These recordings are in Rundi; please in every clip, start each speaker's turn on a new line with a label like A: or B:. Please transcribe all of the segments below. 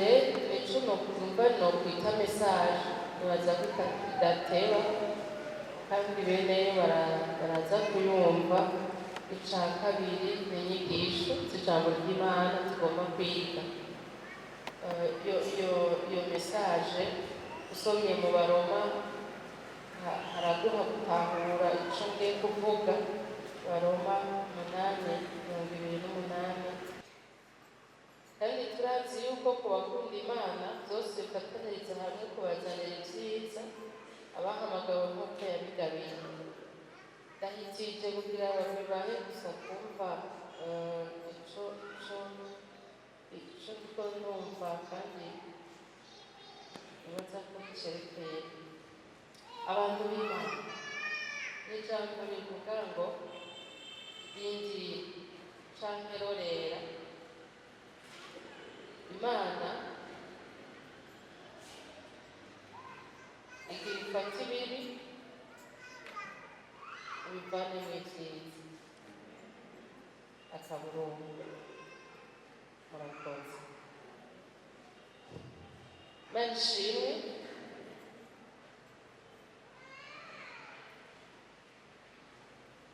A: Mbere nico nokumva nokwita message, nibaza ko idateba kandi beneyo baraza kuyumva. Ica kabiri ni inyigisho z'ijambo ry'Imana tugomba kwiga. Iyo message usomye mu Baroma haraguha gutahura ico ngiye kuvuga. Baroma 8:28. Kandi turazi yuko ku bakunda Imana byose bifataniriza hamwe kubazanira ibyiza, abahamagawe nk'uko yabigabiye. Ndahitije kugira ngo bibahe gusa kumva ico ndiko numva, kandi nibaza ko cerekeye abantu b'Imana. N'ijambo rivuga ngo rindira canke rorera, Imana igira ifata ibibi ibivanemo ivyiza. Akaburungu. Murakoze. Imana ishimwe.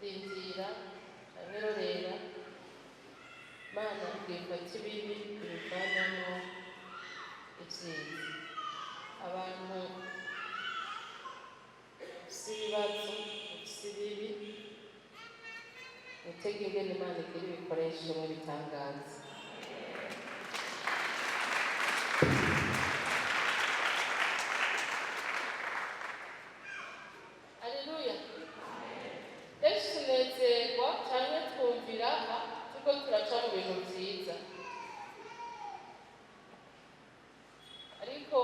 A: Rindira canke rorera, Imana igira ifata ibibi ibivanemo ivyiza. Abantu bafise ibibazo, bafise ibibi, mutege ingene Imana igira ibikoresho mu bitangaza. Aleluya. Benshi tunezerwa canke twumvira aha turiko turaca mu bintu vyiza, ariko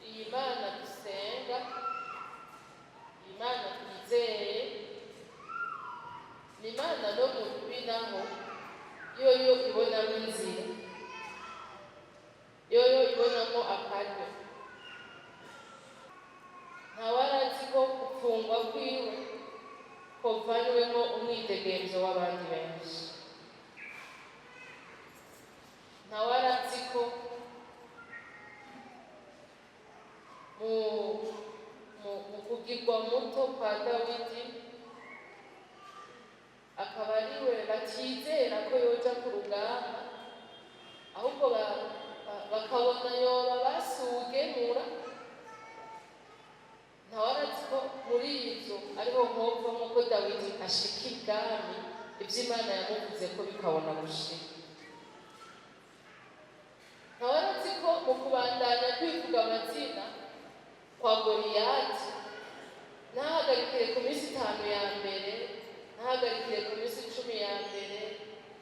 A: iyi Mana dusenga, iyi Mana twizeye, ni Imana no mu bibi naho yoyo ibonamo inzira, yoyo ibonamo akaryo. Ntawarazi ko gupfungwa kwiwe kovanywemo umwidegemvyo w'abandi benshi. Ntawarazi ko mu kugirwa muto kwa Dawidi, akaba ariwe batizera ko yoja ku rugamba, ahubwo bakabona yoba basugemura, ntawarazi ko muri ivyo ariho hovamwo ko Dawidi ashika ibwami, ivyo Imana yamuvuze ko bikabona gushika. Ntawarazi ko mu kubandanya kwivuga amazina kwa Goliyati, ntahagarikire ku minsi 5 ya mbere, ntahagarikire ku minsi 10 ya mbere,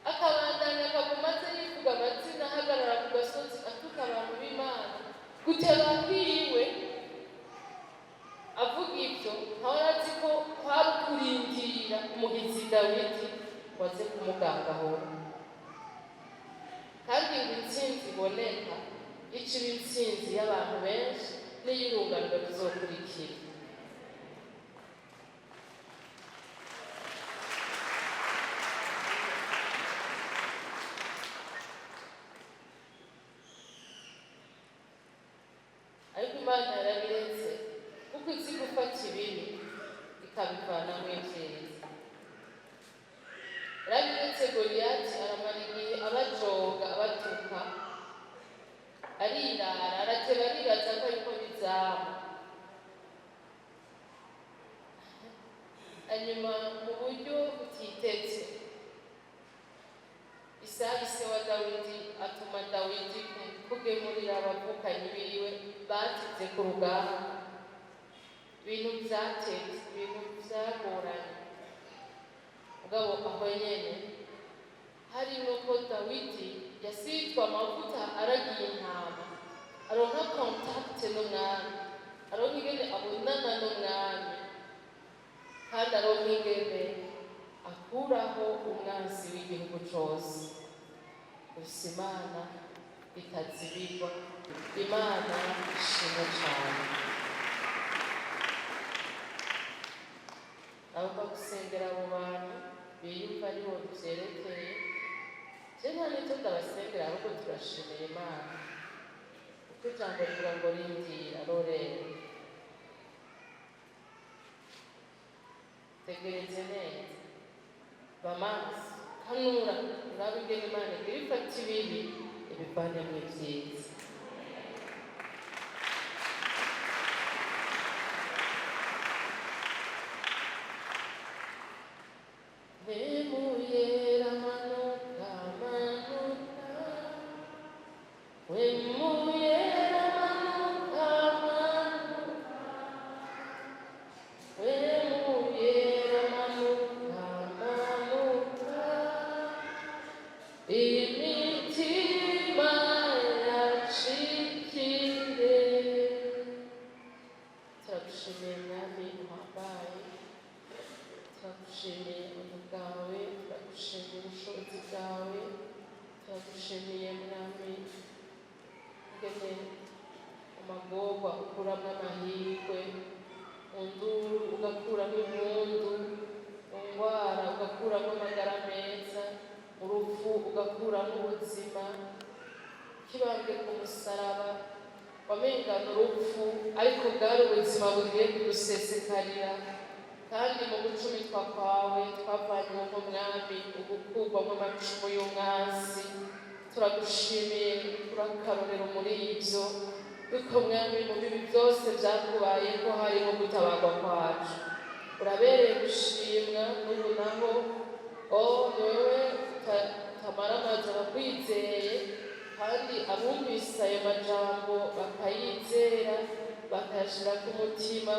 A: akabandanya akaguma aze yivuga amazina, ahagarara ku gasozi atuka abantu b'Imana. Guteba kwiwe avuga ivyo, ntawarazi ko kwari ukurindira umuhizi Dawidi ngo aze kumugangahura. Kandi ngo intsinzi iboneka ica iba intsinzi y'abantu benshi n'iy'urunganwe ruzokurikira. Ariko Imana yarabiretse, kuko izi gufata ibibi ikabivanamo ivyiza. Yarabiretse Goliyati aramara igihe abajoga, abatuka, arirara, arateba, aribaza ko ariko bizaba. Hanyuma mu buryo butiteze, Isayi se wa Dawidi atuma Dawidi kugemurira abavukanyi biwe batevye ku rugamba. Ibintu vyatevye, ibintu vyagoranye, mugabo aho nyene harimwo ko Dawidi yasizwe amavuta aragiye intama, aronka contact n'umwami, aronka ingene abonana n'umwami, kandi aronka ingene akuraho umwansi w'igihugu cose. Gusa Imana itazibirwa, Imana ishimwe cane. Nagomba gusengera abo bantu biyumva aribo vyerekeye. Je nta n'icyo ndabasengera, ahubwo turashimira Imana. Kuko ijambo rivuga ngo rindira, rorera, tegereze neza, ba maso, kanura, urabe ingene Imana igira ifata ibibi ibivanemo ibyiza. Mpwemu Yera manuka, manuka, Mpwemu Yera manuka, manuka, Mpwemu Yera manuka, manuka, imitima yacikire. Turagushimiye Mwami uhambaye, turagushimiye ubuntu bwawe, turagushimiye ubushobozi bwawe, turagushimiye Mwami ingene mu magorwa ukuramwo amahirwe, mu nduru ugakuramo impundu, mu ngwara ugakuramo amagara meza, mu rupfu ugakuramo ubuzima. Kibambwe ku musaraba wamengana urupfu, ariko bwari ubuzima bugiye kudusesekarira. Kandi mu gucumitwa kwawe twavanywe nk'umwami ugukurwamo amacumu y'umwansi. Turagushimiye, urakarorero muri ibyo, yuko Mwami mu bibi byose byakubayeko harimo gutabarwa kwacu. Urabereye gushimwa n'ubu naho. O ni wewe utamaramaza abakwizeye, kandi abumvise ayo majambo bakayizera, bakayashira ku mutima,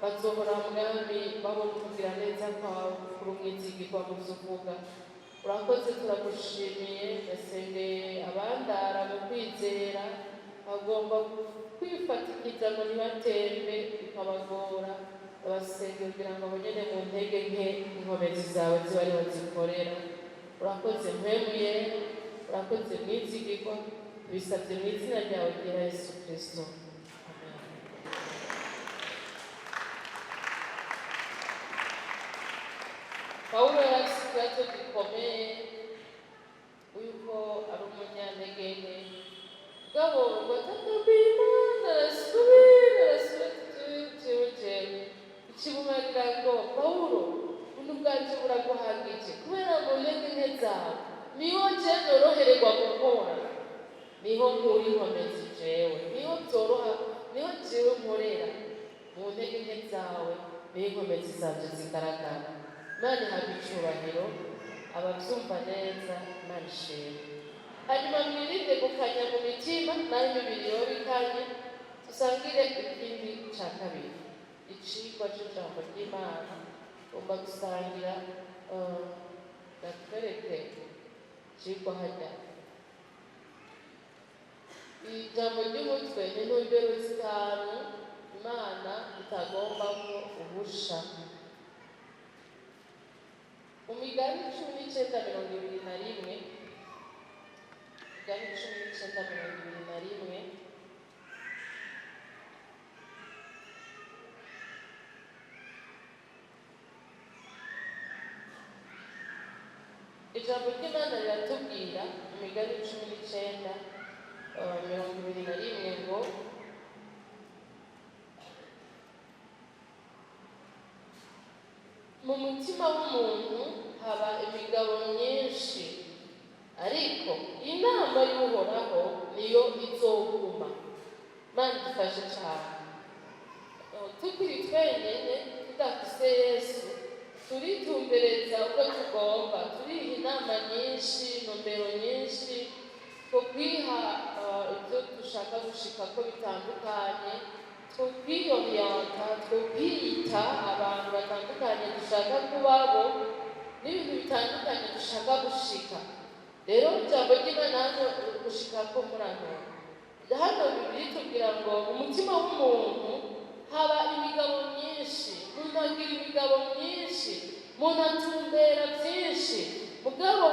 A: bazohora Mwami babona ukugira neza kwawe kuri umwizigirwa mu vyo uvuga. Urakoze, turagushimiye. Ndasengeye abandara mu kwizera, bagomba kwifatikiza ngo ntibatembe bikabagora. Abasengeye kugira ngo abonyene mu ntege nke inkomezi zawe zibe ariho zikorera. Urakoze Mpwemu Yera, urakoze mwizigirwa, bisabye mu izina ryawe ryera Yesu Kristo, amen. Pawulo yari afise ikibazo gikomeye yuko ari umunyantege nke, mugabo ngo atakambira Imana, arasubira, arasubira, jewe jewe ikimumarira ngo: "Pawulo, ubuntu bwanje buraguhagije, kubera mu ntege nke zawe niho je norohererwa gukora, niho nkura inkomezi jewe, niho byoroha, niho jewe nkorera mu ntege nke zawe, niho inkomezi zanje zigaragara." Imana ihabwa icubahiro. Abavyumva neza, Imana ishimwe. Hanyuma mwirinde gukanya mu mitima, naho imibiri yoba ikanye. Dusangire ikindi ca kabiri, icigwa c'ijambo ry'Imana. Ugomba gusangira, natwereke icigwa harya. Ijambo ry'umutwe ni intumbero zitanu Imana itagombamwo ubusha. Mu Migani 19:21, Migani 19:21. Ijambo ry'Imana riratubwira mu Migani 19:21 ngo: "Mu mutima w'umuntu haba imigabo myinshi, ariko inama y'Uhoraho niyo izoguma." Imana idufashe cane. Tukiri twenyene, tudafise Yesu, turitumbereza uko tugomba, turiha inama nyinshi, intumbero nyinshi, tukwiha ibyo dushaka gushikako bitandukanye, tukwiyorienta, tukwiyita abantu batandukanye dushaka kubabo, n'ibintu bitandukanye dushaka gushika. Rero ijambo ry'Imana hano gushikako, murantora hano, Bibiliya itubwira ngo mu mutima w'umuntu haba imigabo myinshi. Umuntu agira imigabo myinshi, umuntu atumbera byinshi, mugabo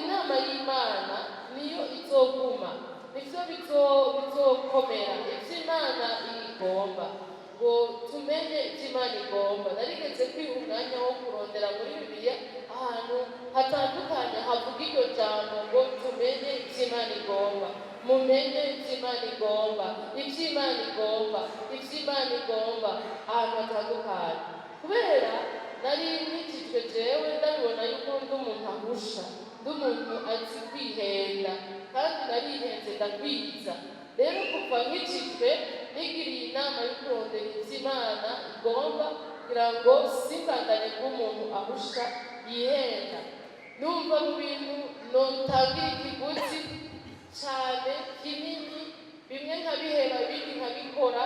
A: inama y'Imana niyo izoguma, nivyo bizokomera, ivyo Imana igomba. Ngo tumenye ivyo Imana igomba, narigeze kwiha umwanya wo kurondera muri Bibiliya ahantu hatandukanye havuga iryo jambo ngo tumenye ivyo Imana igomba, mumenye ivyo. Imana igomba, ivyo Imana igomba, ivyo Imana igomba ahantu hatandukanye, kubera nari nkijijwe jewe ndabibona yuko ndi umuntu ahusha, ndi umuntu azi kwihenda, kandi narihenze ndakwiza. Rero kuva nkijijwe nigiriye inama yo kurondera ivyo Imana igomba, kugira ngo simbandanye kuba umuntu ahusha yihenda. Numva mu bintu notangira ikiguzi cane kinini, bimwe nkabiheba ibindi nkabikora,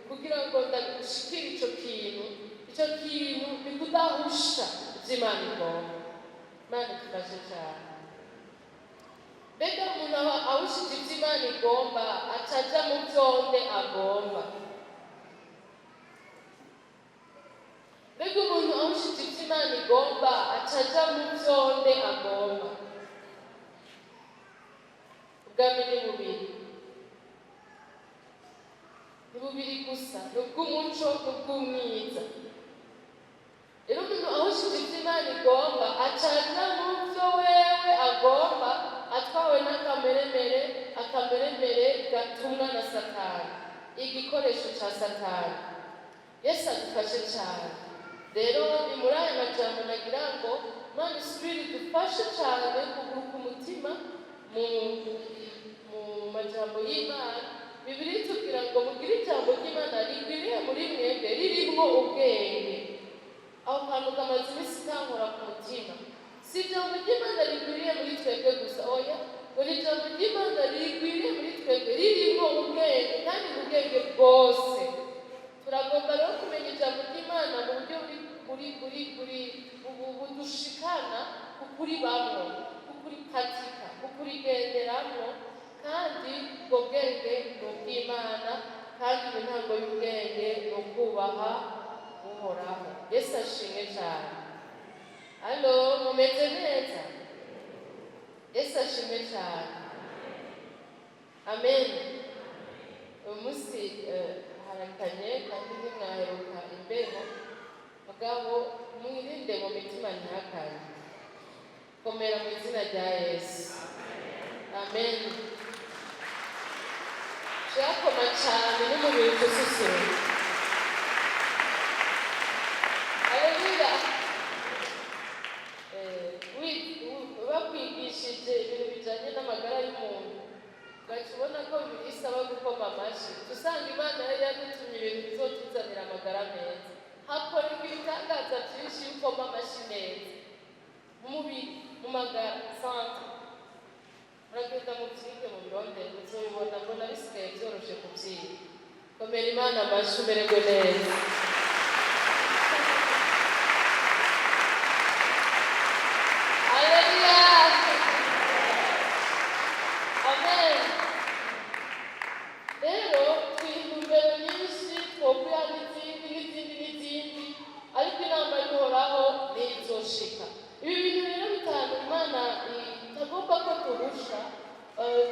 A: kugira ngo ndashikire ico kintu. Ico kintu ni kudahusha ivyo Imana igomba. Imana idufashe cane. Mbega umuntu aba ahushije ivyo Imana igomba, aca aja mu vyonde agomba? Mbega umuntu ahushije ivyo Imana igomba, aca aja mu vyonde agomba? Ubwami ni bubiri, ni bubiri gusa, ni ubw'umuco n'ubw'umwiza. Rero umuntu ahushije ivyo Imana igomba, aca aja mu vyo wewe agomba, atwawe n'akameremere, akameremere gatumwa na Satani, igikoresho ca Satani. Yesu adufashe cane. Rero ni muri aya majambo nagira ngo Imana isubire idufashe cane kuguruka umutima mu majambo y'Imana. Bibiliya itubwira ngo mugire ijambo ry'Imana rigwiriye muri mwebwe, ririmwo ubwenge. Aho kantu kamaze iminsi kankora ku mutima. Si ijambo ry'Imana rigwiriye muri twebwe gusa, oya, ngo ni ijambo ry'Imana rigwiriye muri twebwe ririmwo ubwenge, kandi ubwenge bwose. Turagomba rero kumenya ijambo ry'Imana mu buryo budushikana kukuri bamwo, kukuri katika, kukurigenderamwo, kandi ubwo bwenge ni ubw'Imana, kandi intango y'ubwenge ni ukubaha Uhoraho. Yesu ashimwe cane. Alo, mumeze neza? Yesu ashimwe cane. Amen. Uyu munsi harakanye kandi ntimwaheruka imbeho, mugabo mwirinde mu mitima ntihakanye. Komera mu izina rya Yesu. Amen. Turakoma cane n'umubiri ususuruka. Haleluya. Bakwigishije ibintu bijanye n'amagara y'umuntu, ugaca ubona ko Bibiliya isaba gukoma amashi. Usanga Imana yari yadutumye ibintu bizotuzanira amagara meza. Hakorerwa ibitangaza vyinshi iyo ukoma amashi neza mu mubiri, mu magara sante. Muragenda muvyige, mubirondere, muzobibona. Mbona bisigaye vyoroshe kuvyiga. Komera Imana amashi, umererwe neza. Haleluya. Amen. Rero twiha intumbero nyinshi, twokwiha n'izindi n'izindi n'izindi, ariko inama y'Uhoraho ntizoshika. Ibi bintu rero bitanu Imana itagomba ko turusha,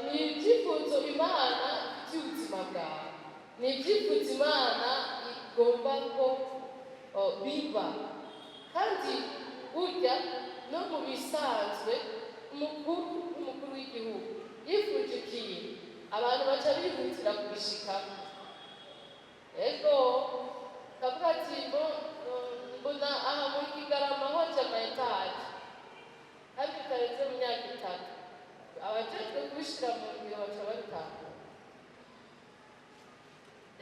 A: ni ibyifuzo Imana by'ubuzima bwawe, ni ibyifuzo Imana igomba ko biba. Kandi burya no mu bisanzwe, umukuru w'igihugu yifuje ikintu, abantu baca bihutira kubishikako. Ego, kavuga ati mbona aha muri Kigarama hoja ama etaje, kandi bitarenze mu myaka 3, abajejwe kubishira mu ngiro baca babitangura.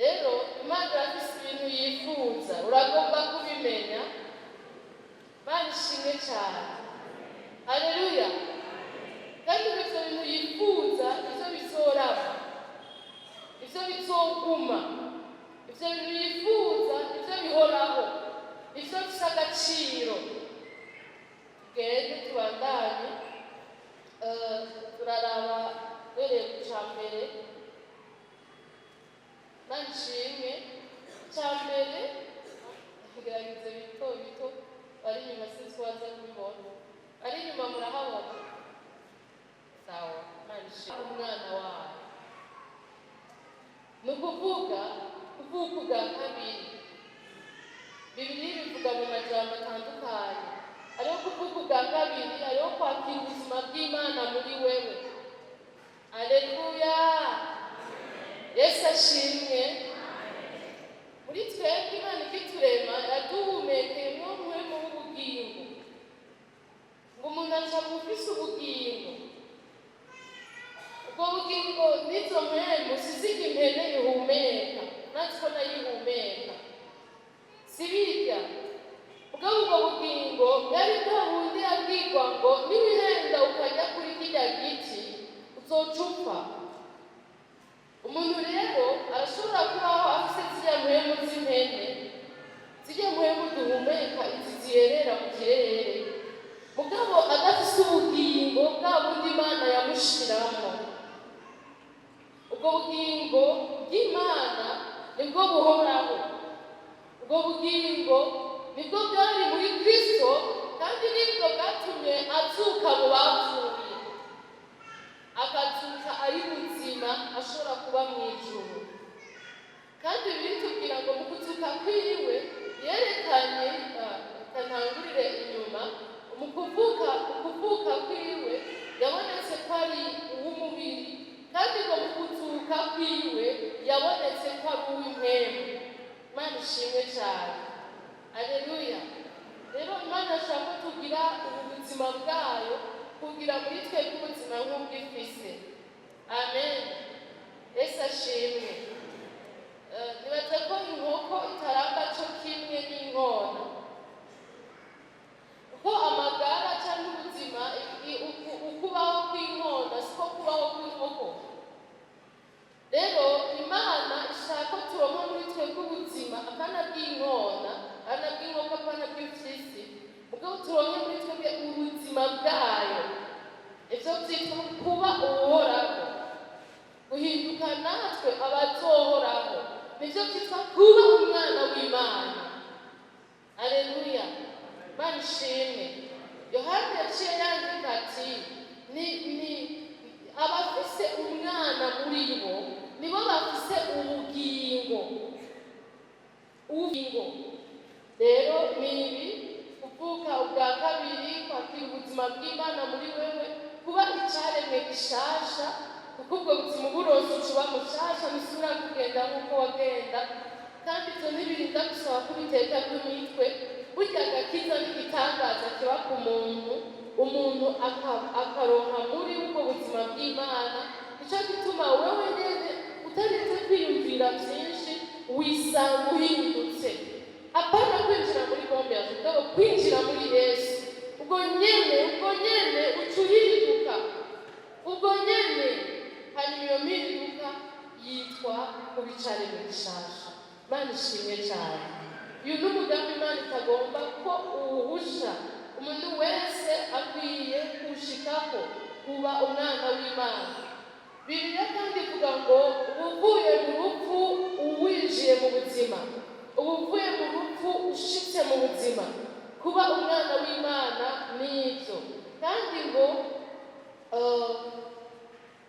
A: Rero Imana irafise ibintu yifuza, uragomba kubimenya. Imana ishimwe cane. Haleluya. Kandi ivyo bintu yifuza ivyo bizorama, ivyo bizoguma, ivyo bintu yifuza ivyo bihoraho, ivyo bifise agaciro. Tugende tubandanye. Turaraba duhereye ku ca mbere. Imana ishimwe. Ica mbere, gerageza bito bito, bari inyuma sinzi ko baza kubibona. Bari inyuma murahabona? Sawa. Imana ishimwe. Umwana wayo, ni ukuvuga kuvuka ubwa kabiri. Bibiliya ibivuga mu majambo atandukanye. Hariho kuvuka ubwa kabiri, hariho kwakira ubuzima bw'Imana muri wewe. Aleluya. Yesu ashimwe. Muri twebwe Imana ikiturema yaduhumekeyemo mpwemu w'ubugingo, ngo umuntu aca ufise ubugingo. Ubwo bugingo n'izo mpwemu sizirya impene ihumeka, natwe ko nayo ihumeka si birya. Ubwo ubwo bugingo bwari bwa bundi yabwirwa ngo niwihenda ukajya kuri kirya giti uzoca upfa. Umuntu rero arashobora kubaho afise ziriya mpwemu z'impene, ziriya mpwemu duhumeka, izi ziyerera mu kirere, mugabo adafise ubugingo bwa bundi Imana yamushiramo. Ubwo bugingo bw'Imana nibwo buhoraho, ubwo bugingo nibwo bwari muri Kristo, kandi nibwo bwatumye azuka mu bapfuye, akazuka ari muzima, ashobora kuba mu ijuru. Kandi biritubwira ngo mu kuzuka kwiwe yerekanye, ntangurire inyuma, mu kuvuka kwiwe yabonetse ko ari uw'umubiri, kandi ngo mu kuzuka kwiwe yabonetse ko ari uw'impwemu. Imana ishimwe cyane, aleluya. Rero Imana ashaka ko tugira ubu buzima bwayo, kugira muri twebwe ubuzima nk'ubw'ifise. Amen, Yesu ashimwe. Nibaza ko inkoko itaramba co kimwe n'inkona, kuko amagara cyangwa ubuzima, ukubaho kw'inkona siko kubaho kw'inkoko. Rero Imana ishaka ko turonka muri twebwe ubuzima, apana bw'inkona, apana bw'inkoko, apana bw'imfyisi, mugabo turonke muri twebwe ubuzima bwayo. Ivyo vyitwa kuba uhoraho, guhinduka natwe abazohoraho, nivyo vyitwa kuba umwana w'Imana. Aleluya, Imana ishimwe. Yohana yaciye yandika ati ni abafise umwana muri bo nibo bafise ubugingo. Ubugingo rero ni ibi: kuvuka ubwa kabiri, kwakira ubuzima bw'Imana muri wewe, kuba icaremwe gishasha, kuko ubwo buzima uburonse uca uba mushasha, ntusubira kugenda nk'uko wagenda. Kandi ivyo ntibirinda gusaba ko ubiteka kw'imitwe. Burya agakiza n'igitangaza kiba ku muntu, umuntu akaronka muri ubwo buzima bw'Imana. Nico gituma wewe nyene utarinze kwiyumvira vyinshi wisanga uhindutse. Apana kwinjira muri bombe ya mugabo, kwinjira muri Yesu, ubwo nyene uca uhinduka ubwo nyene. Hanyuma iyo mpinduka yitwa kuba icaremwe gishasha. Imana ishimwe cyane. Uyu ni umugambi Imana itagomba ko uwuhusha. Umuntu wese akwiye kuwushikako, kuba umwana w'Imana. Bibiliya kandi ivuga ngo uvuye mu rupfu uwinjiye mu buzima, uba uvuye mu rupfu ushitse mu buzima. Kuba umwana w'Imana ni ibyo. Kandi ngo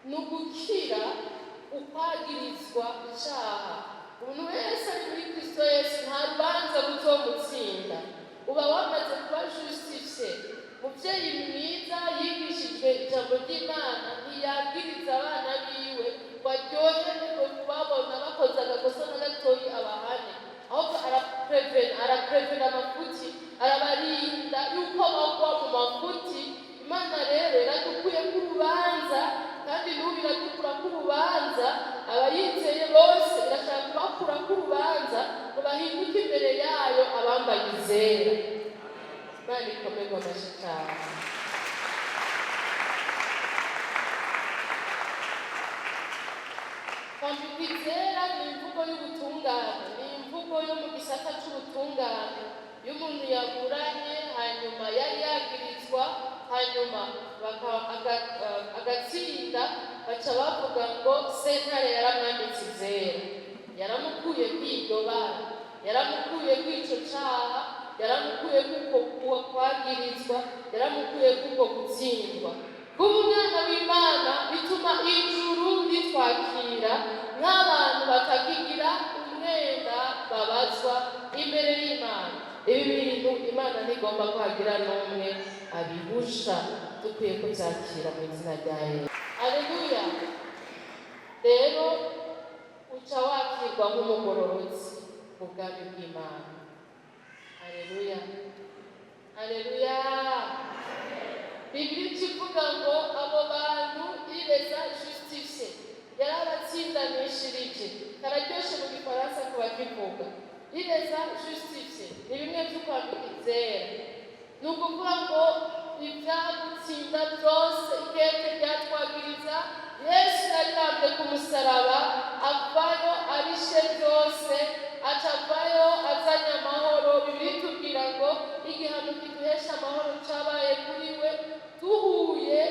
A: ni ugukira ukwagirizwa icyaha. Umuntu wese ari muri Kristo Yesu nta rubanza ruzomutsinda, uba wamaze kuba justifié. Muvyeyi mwiza yigishijwe ijambo ry'Imana ntiyabwiriza abana biwe ngo aryoherwe kubabona bakoze agakosa na gatoyi abahane, ahubwo araprevena amafuti, arabarinda yuko bagwa mu mafuti. Imana rero iradukuye k'urubanza, kandi n'ubu iradukura k'urubanza. Abayizeye bose irashaka kubakura k'urubanza ngo bahinduke imbere yayo abambaye izera. Imana ikomerwe amashyi cyane. Kwambikwa izera ni imvugo y'ubutungane, ni imvugo yo mu gisata c'ubutungane. Iyo umuntu yaburanye, hanyuma yari yagirizwa, hanyuma agatsinda, baca bavuga ngo sentare yaramwambitse izera, yaramukuye kw'iryo bara, yaramukuye kw'ico caha, yaramukuye kuko kwagirizwa, yaramukuye kuko gutsindwa. Kuba umwana w'Imana bituma ijuru ritwakira nk'abantu batakigira umwenda babazwa imbere y'Imana. Ibi bintu Imana ntigomba ko hagira n'umwe abihusha, dukwiye kubyakira mu izina rya Yesu. Aleluya. Rero kwakirwa nk'umugororotsi mu bwami bw'Imana. Aleluya, aleluya! Bibiliya ikivuga ngo abo bantu il les a justifiés, yarabatsindanishirije. Kararyoshe mu Gifaransa ku bakivuga. Il les a justifiés ni bimwe vyo kwambika izera. Ni ukuvuga ngo ivyagutsinda byose, ikete ryatwagiriza, Yesu yaribambye ku musaraba, avayo arishe byose, aca avayo azanye amahoro. Bibiliya itubwira ngo igihano kiduhesha amahoro cabaye kuri we. Duhuye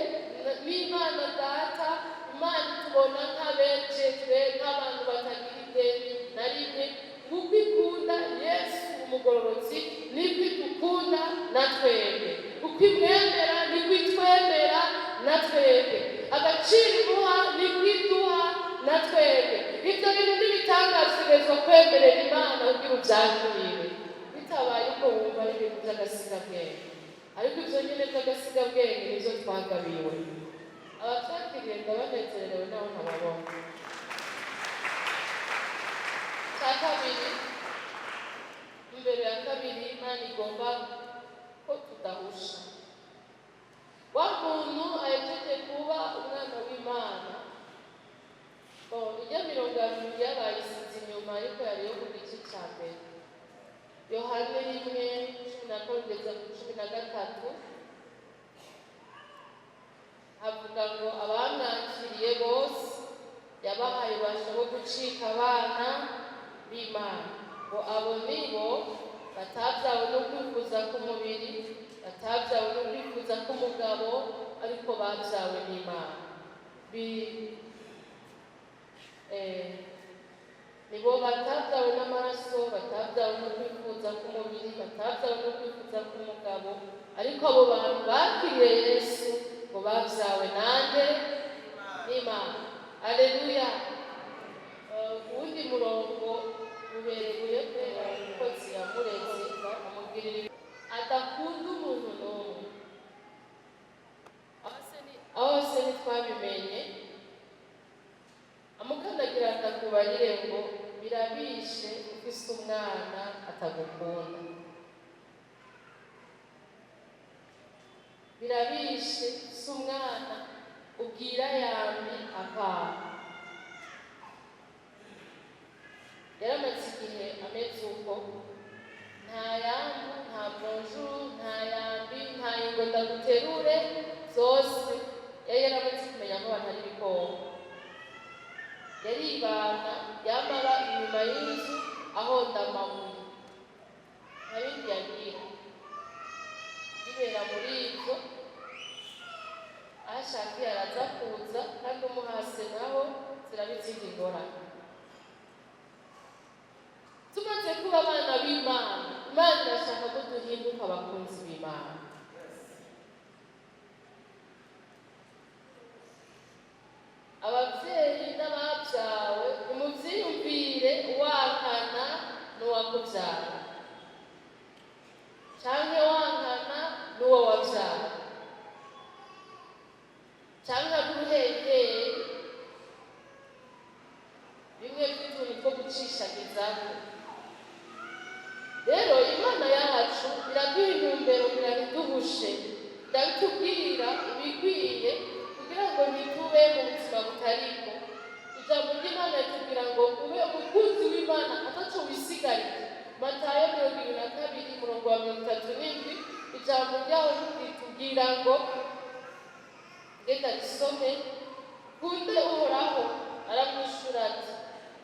A: n'Imana Data, Imana itubona nk'abejejwe, nk'abantu batagira ideni na rimwe. Kuko ikunda Yesu umugororotsi, niko idukunda na twebwe. Uko imwemera, niko itwemera na twebwe. Agaciro imuha, niko iduha na twebwe. Ibyo bintu n'ibitangaza. Kwemerera Imana kugira ubyakire. Bitabaye uko, wumva ari ibintu by'agasigabwenge, ariko ibyo nyine by'agasigabwenge nibyo twagabiwe. Ababyakiriye ndabanezerewe, naho ntababona. Cya kabiri, imbere ya kabiri, Imana igomba ko tudahusha. Wa muntu ahejeje kuba umwana w'Imana, bon, ijya mirongo ya Bibiliya bayisize inyuma, ariko yari yo ku gice cya mbere, Yohane 1:12 kugeza ku 13, havuga ngo abamwakiriye bose yabahaye ububasha bwo gucika abana b'Imana, ngo abo nibo batabyawe no kwifuza k'umubiri, batabyawe no kwifuza k'umugabo, ariko babyawe n'Imana. Nibo batabyawe n'amaraso, batabyawe no kwifuza k'umubiri, batabyawe no kwifuza k'umugabo, ariko abo bantu bakiriye Yesu ngo babyawe nande? N'Imana. Aleluya! Uwundi murongo ubereguye kubera umukozi yamureze amubwirira adakunda umuntu n'umwe. Aho hose ntitwabimenye. Amukandagira ndakubarire ngo birabishe ufise umwana atagukunda, birabishe ufise umwana ubwira yambi akaha. Yaramaze igihe ameze uko, nta yambu, nta bonjour, nta yambi, nta ingo ndaguterure, zose yari yaramaze kumenya ko abantu ari ibikoko. Yaribana, yamara inyuma y'inzu ahonda amabuye, nta bindi yagira, yibera muri ibyo. Aho ashakiye araza kuza, kandi umuhase naho ziraba izindi ngorane. Tumaze kuba abana b'Imana, Imana irashaka ko duhinduka abakunzi b'Imana. Ababyeyi n'ababyawe, nimuvyiyumvire wankana n'uwakubyara canke wankana n'uwo wabyara canke ari uruhengeri, bimwe by'utuntu two gucishagizako. Rero Imana yacu iraduha intumbero kugira ntiduhushe, irabitubwira ibikwiye kugira ngo ntitube mu buzima butariko. Ijambo ry'Imana ritubwira ngo ube umukunzi w'Imana ataco wisigarije. Matayo 22, umurongo wa 37, ijambo ryaho ritubwira ngo, ngenda risome: "Kunde Uhoraho." Aramwishura ati: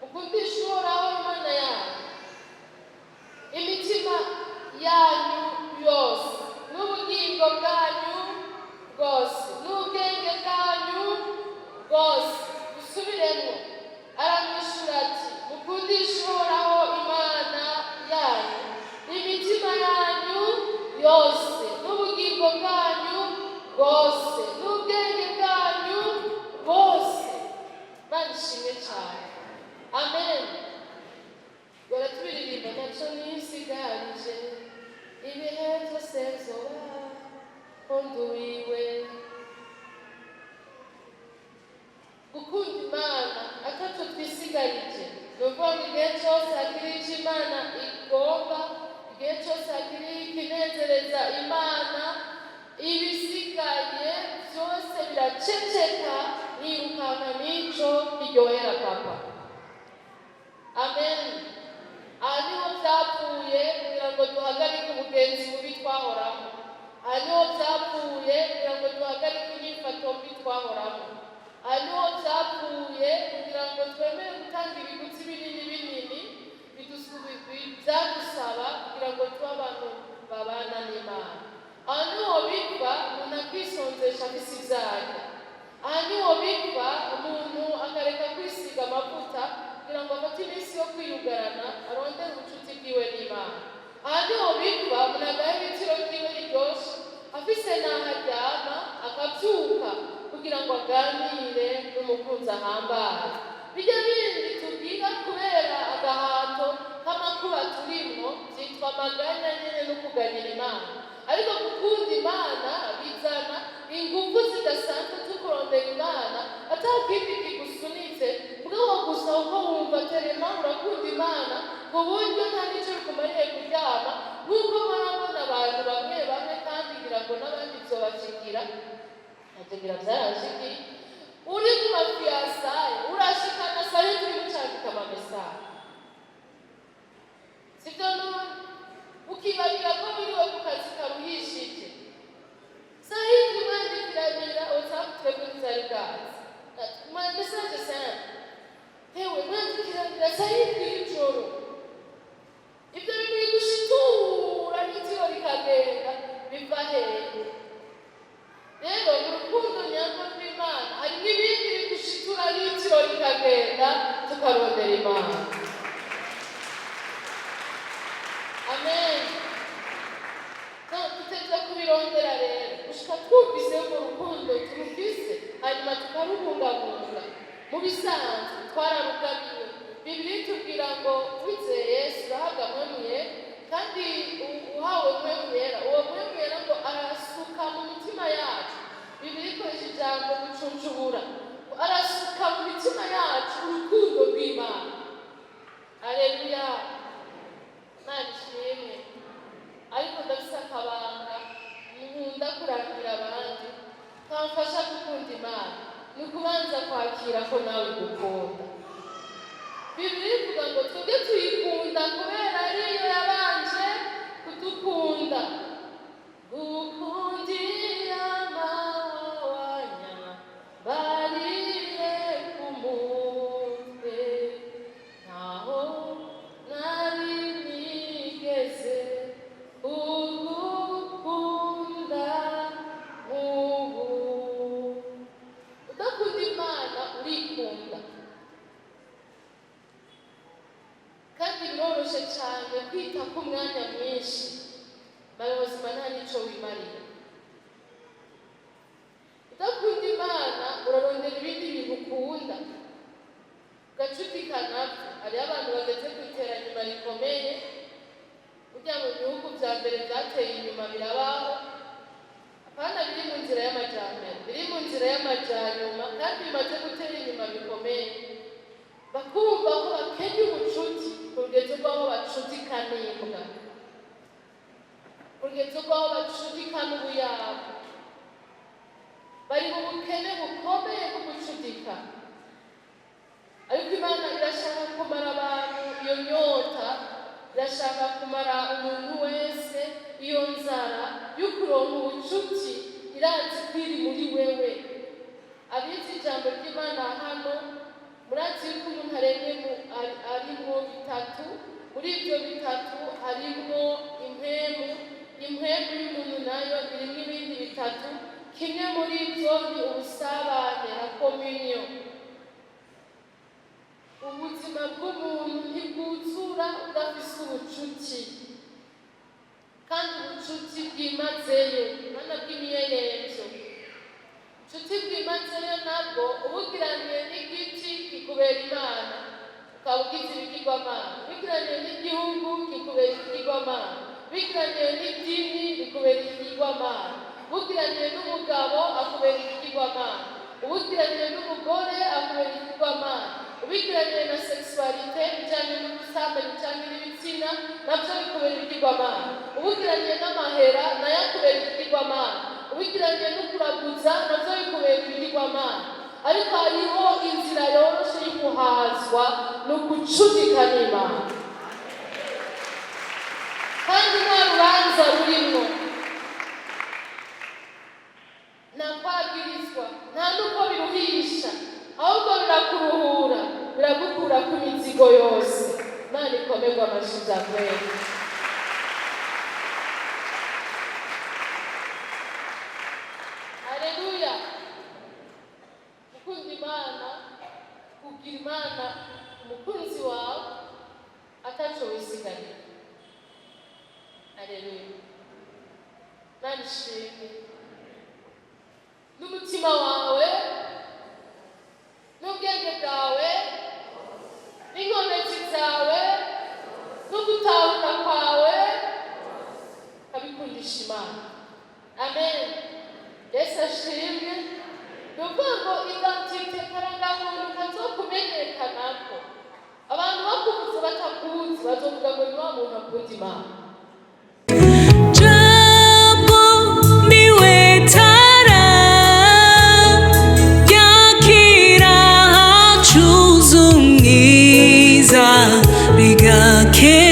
A: "Ukundishe Uhoraho Imana yawe imitima yanyu yose, n'ubugingo bwanyu bwose, n'ubwenge bwanyu bwose." Usubiremo. Aramwishura ati: "Mukundishe Uhoraho Imana yanyu imitima yanyu yose, n'ubugingo bwanyu bwose, n'ubwenge bwanyu bwose." Imana Ukuvuga ngo igihe cyose hakiri icyo Imana igomba, igihe cyose hakiri ikinezereza Imana, ibisigaye byose biraceceka, nirukanka n'ico kiryohera papa. Amen. Aha niho byapfuye kugira ngo duhagarike ubugenzi bubi twahoramo. Aha niho byapfuye kugira ngo duhagarike inyifato mbi twahoramo. Aha niho byapfuye kugira ngo twemere gutanga ibiguzi binini binini byadusaba kugira ngo tube abantu babana n'Imana. Aha niho biva umuntu akisonzesha afise ibyaha. Aha niho biva umuntu akareka kwisiga amavuta kugira ngo afate iminsi yo kwiyugarana, arondere ubucuti bwiwe n'Imana. Aha niho biva umuntu agaha ibiciro bwiwe riryoshe, afise n'aho aryama, akabyuka kugira ngo aganire n'umukunzi ahambaye. Bijya bindi tubwira kubera agahato k'amakuba turimwo byitwa amaganya nyene no kuganyira Imana. Ariko gukunda Imana bizana ingufu zidasanzwe zo kurondera Imana ata kindi kigusunitse, mugabo gusa uko wumva terema urakunda Imana ku buryo nta n'icyo bikumariye kuryama. Nk'uko murabona abantu bamwe bamwe, kandi ngira ngo n'abandi vyobashikira, navyo ngira vyarashikiye, uri ku ma fiançailles urashikana sayo turi gucandika ama messages, sivyo? None ukibagira ko wiriwe ku kazi karuhishije, sahizi mwandikiranira WhatsApp, twebwe tutari bwazi ma message simple, hewe mwandikiranira sahizi y'ijoro. Ibyo bintu bigushitura n'itiro rikagenda, biva hehe? Rero mu rukundo nyarwo rw'Imana hari n'ibindi bigushitura n'itiro rikagenda, tukarondera Imana. Amen. No tuteza kubirondera rero gushika twumvise mu rukundo turufise, hanyuma tukarubungabunga. Mu bisanzwe twararugabiwe. Bibiliya itubwira ngo wizeye Yesu urahabwa Mpwemu Yera, kandi uhawe Mpwemu Yera, uwo Mpwemu Yera ngo arasuka mu mitima yacu. Bibiliya ikoresha ijambo gucuncubura, arasuka mu mitima yacu urukundo rw'Imana. Aleluya, Imana ishimwe. Ariko ndafise akabanga nkunda kurangira abandi kamfasha gukunda Imana: ni ukubanza kwakira ko nawe igukunda. Bibiliya ivuga ngo twebwe tuyikunda kubera ariyo yabanje kudukunda. Gukundira amawanya bariye ku mutwe, ntaho nari nigeze kugukunda nk'ubu. Udakunda Imana urikunda, kandi biroroshe cyane kwita ku mwanya mwinshi, malheureusement nta n'ico wimarira. Udakunda Imana urarondera ibindi bintu ukunda, ugacudika nabyo. Hariho abantu bageze ku iteranyuma rikomeye burya mu bihugu vya mbere vyateye inyuma birabaho, apana biri mu nzira y'amajambere, biri mu nzira y'amajanyuma kandi bimaze gutera inyuma bikomeye, bakumva ko bakenye ubucuti ku rugero rw'aho bacudika n'imbwa, ku rugero rw'aho bacudika n'ubuyabu. Bari mu bukene bukomeye bwo gucudika. Ariko Imana irashaka kumara abantu iyo nyota, irashaka kumara umuntu wese iyo nzara yo kuronka ubucuti. Irazi ko iri muri wewe. Abizi ijambo ry'Imana hano murazi yuko umuntu aremwe arimwo bitatu. Muri ibyo bitatu harimwo impwemu. Impwemu y'umuntu nayo irimwo ibindi bitatu. Kimwe muri ibyo ni ubusabane, la communion. Ubuzima bw'umuntu ntibwuzura udafise ubucuti, kandi ubucuti bwimazeyo, mana bw'imiyeyemvyo. Ubucuti bwimazeyo nabwo ubugiraniye n'igiti kikubera imana, ukaba ugize ibigirwamana. Ubigiraniye n'igihugu kikubera ikigirwamana, ubigiraniye n'idini rikubera ikigirwamana, ubugiraniye n'umugabo akubera ikigirwamana, ubugiraniye n'umugore akubera ikigirwamana, ubigiraniye na sexualité. sexualité, ibijyanye n'ubusambanyi cyangwa n'ibitsina, nabyo bikubera ibigirwamana. Ubigiranye n'amahera, nayo akubera ibigirwamana. Ubigiranye no kuraguza, nabyo bikubera ibigirwamana. Ariko hariho inzira yoroshe y'uguhazwa, ni ugucudika n'Imana, kandi nta rubanza rurimo, nta kwagirizwa, nta n'uko biruhisha, ahubwo birakuruhura, biragukura ku mizigo yose. Imana ikomerwa amashyi bya kweli. Haleluya! Gukunda Imana, kugira Imana umukunzi wawe ataco wisigarira. Haleluya! Imana ishimwe. N'umutima wawe, n'ubwenge bwawe, n'inkomezi zawe, no gutahura kwawe, abikundisha Imana. Amen. Yesu ashimwe. Ni ukuvuga ngo identité, karangamuntu kazokumenyekanako, abantu bakuvuze batakuzi bazovuga ngo ni wa muntu akunda Imana.
B: Jambo niwe tara yakira hacuze umwiza rigake.